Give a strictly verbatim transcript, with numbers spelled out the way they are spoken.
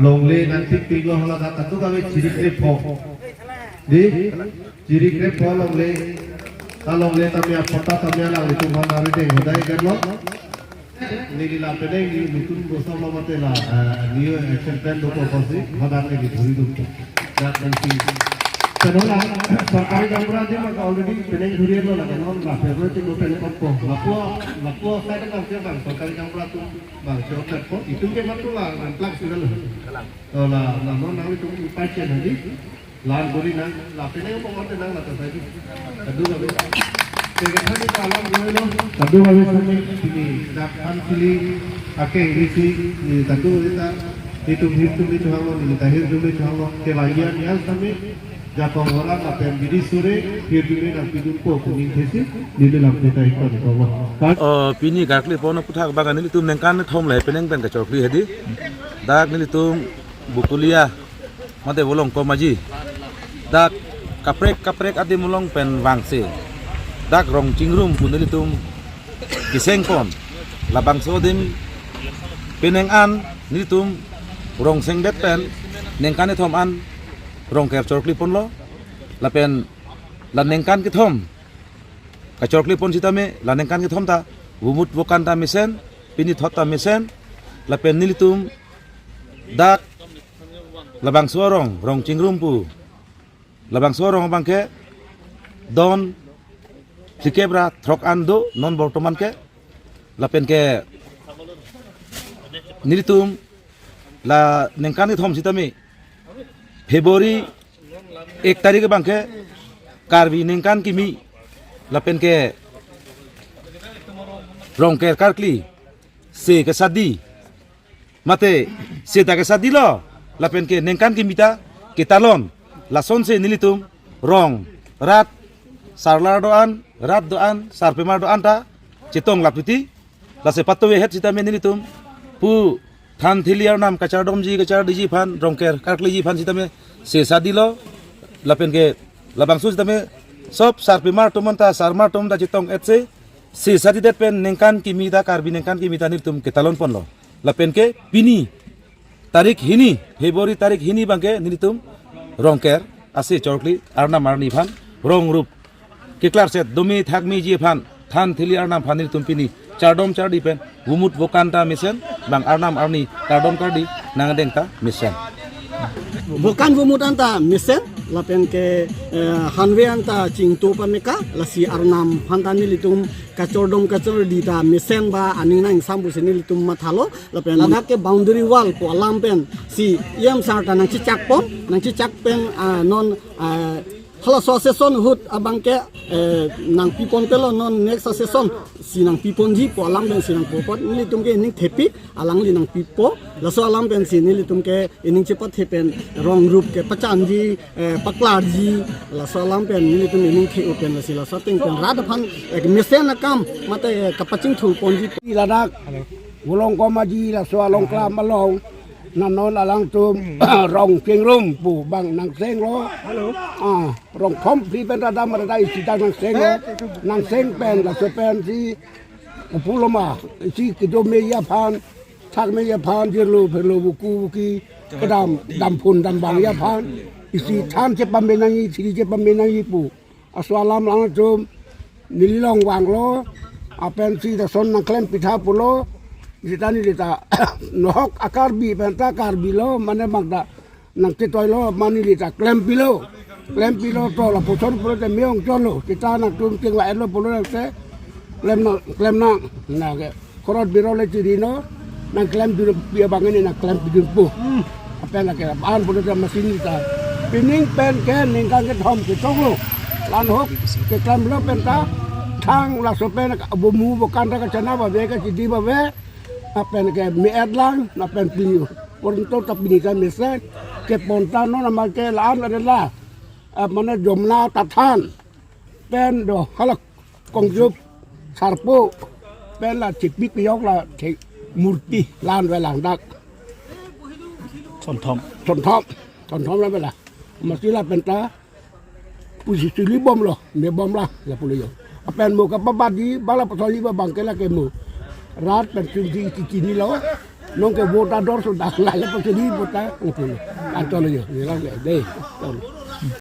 Longle nangtik pilo hala ta katu kami chiri krepho. Di, chiri krepho longle. Ta longle tame apota tame alanglitum aphan arideng hodai gerlo. Neli la penang nelitum bosom lo mate la, eh, new action plan do ko kosi, hadak neli dhuri dum. Dak nangsi. Kanola, sorkari gaonbura adim already penang dhuri lo la, non la February atum pen ponpo. Lapu, lapu side nang ke bang, sorkari gaonbura atum bang, chot po. Itum ke matu la, nang plak sih lo. To la, namun nanglitum ipai chen hadi. Lan guri nang, la penang mo orte nang la ta tadi. Kadu kami. Tege thani ta lan guri lo. Kadu kami sami sini dak Thanthili akeng risi ni kadu kami ta. Itum hirtum itu hanglo ni ta hirtum itu hanglo. Ke la yan yan sami. Jakong orang lapen bidi sore hirtum nang pidun po kuning thesi. Neli lam kita ikon ko lo. Oh, pini karkli pon aputhak bang nelitum ningkan thom le penang pen kachokli hadi. Dak nelitum Bokolia mate Volongkom Aji. Dak kaprek kaprek adim along pen vangse. Dak rong chingrum pu nelitum keseng pon. Labangso adim penang an nelitum rong sengdet pen ningkan kethom an Rongker chokli ponlo. Lapen la ningkan kethom kachokli pon sitame la ningkan kethom ta vomut vokan ta mesen, pini thot ta mesen, lapen nelitum dak labangso arong, rong chingrum pu. Labangso arong abang ke don phlikep ra throk an do non bortoman ke. Lapen ke nelitum la ningkan kethom sitame February ek tarik abang ke Karbi ningkan kimi lapen ke Rongker karkli se kesadi mate se ta kesadi lo lapen ke ningkan kimi ta ketalon lasonsi nelitum rong rat sarlar do-an rat do-an sarpimar do-an ta chetong lapiti lasi patuve het sitame nelitum pu Thanthili arnam kachardomji kachardiji aphan Rongker karkliji aphan sitame se sadi lo lapen ke labangso sitame sob sarpimar atum anta sarmar atum ta chetong etse se sadi det pen ningkan kimi ta Karbi ningkan kimi ta nelitum ketalon ponlo. Lapen ke pini tarik hini, February tarik hini abang ke nelitum Rongker ase chokli arnam arni aphan rong rup keklar set dome thakmeji aphan Thanthili arnam aphan nelitum pini chardom chardi pen vomut vokan ta mesen bang arnam arni kardom kardi nangdeng ta mesen. Vokan vomut anta mesen lapen ke, eh, hanve anta chingtu pameka lasi arnam aphan ta nelitum kachardom kachardi ta mesen ba aning nang sambu si nelitum mathalo lapen ladak ke boundary wall pu alam pensi E M sir ta nangchechak pon nangchechak pen, ah, non, ah, halaso a-session ahut abang ke, eh, nangpi pon telo non next a-session si nangpi ponji pu alam pensi nangpo apot nelitum ke ining thepi alangli nangpipo laso alam pensi nelitum ke ining chepathe pen rong rup kepachanji, eh, paklarji laso alam pen nelitum ining the-o pen lasi laso ateng pen rat aphan, eh, mesen akam mate, eh, kapachingthur ponji. Ladak Volongkom Aji laso along klam along nanon alangtum rong chingrum pu bang nangsenglo. Ah, rong thom phli pen radam rada isi ta nangsenglo. Nangseng pen laso pensi upulo ma isi kedomeji aphan thakmeji aphan jirlo pherlo buku buki kedam damphun dambangji aphan isi than chepame nangji thiri chepame nangji pu. Laso alam alangtum neli along vanglo, lapensi lason nangklem pitha pulo, sita neli ta nohok a-Karbi penta Karbi lo, mane bang ta nangketoi lo, mane neli ta klem pilo, klem pilo to lapuson pulote me-ong chotlo, sita nangtum chingvai lo pulo te, klem nang, klem nang, nang ke. Korot biro le chiri no, nangklem dun pi abang ini nangklem pidun pu. Lapen lake an pulote machine ta. Pining pen ke ningkan kethom kechoklo. La-an ahok keklemlo penta. Thang laso pen ke vomu vokan ta kachana bave kachidi bave. Lapen ke me-et lang, lapen pini. Porento ta pini ta mesen. Kepon ta non amat ke la-an adela. Ah, mane Jomna ta than. Pen do halak Kongjup, Sarpo, pen la chikpik piyok la thek murti la-an ve lang dak. Thon thom. Thon thom. Thon thom la ve la. Masi la penta pusi suli bomlo, me bomlo, la pulo yo. Lapen mo kapabadi, bang la patholi ba bang ke lake mo. Rat pen chunji chichini lo. Nonke vote ador so dak lale pachini vote ta nangpulo. Anton yo, nilak le dei. Ton.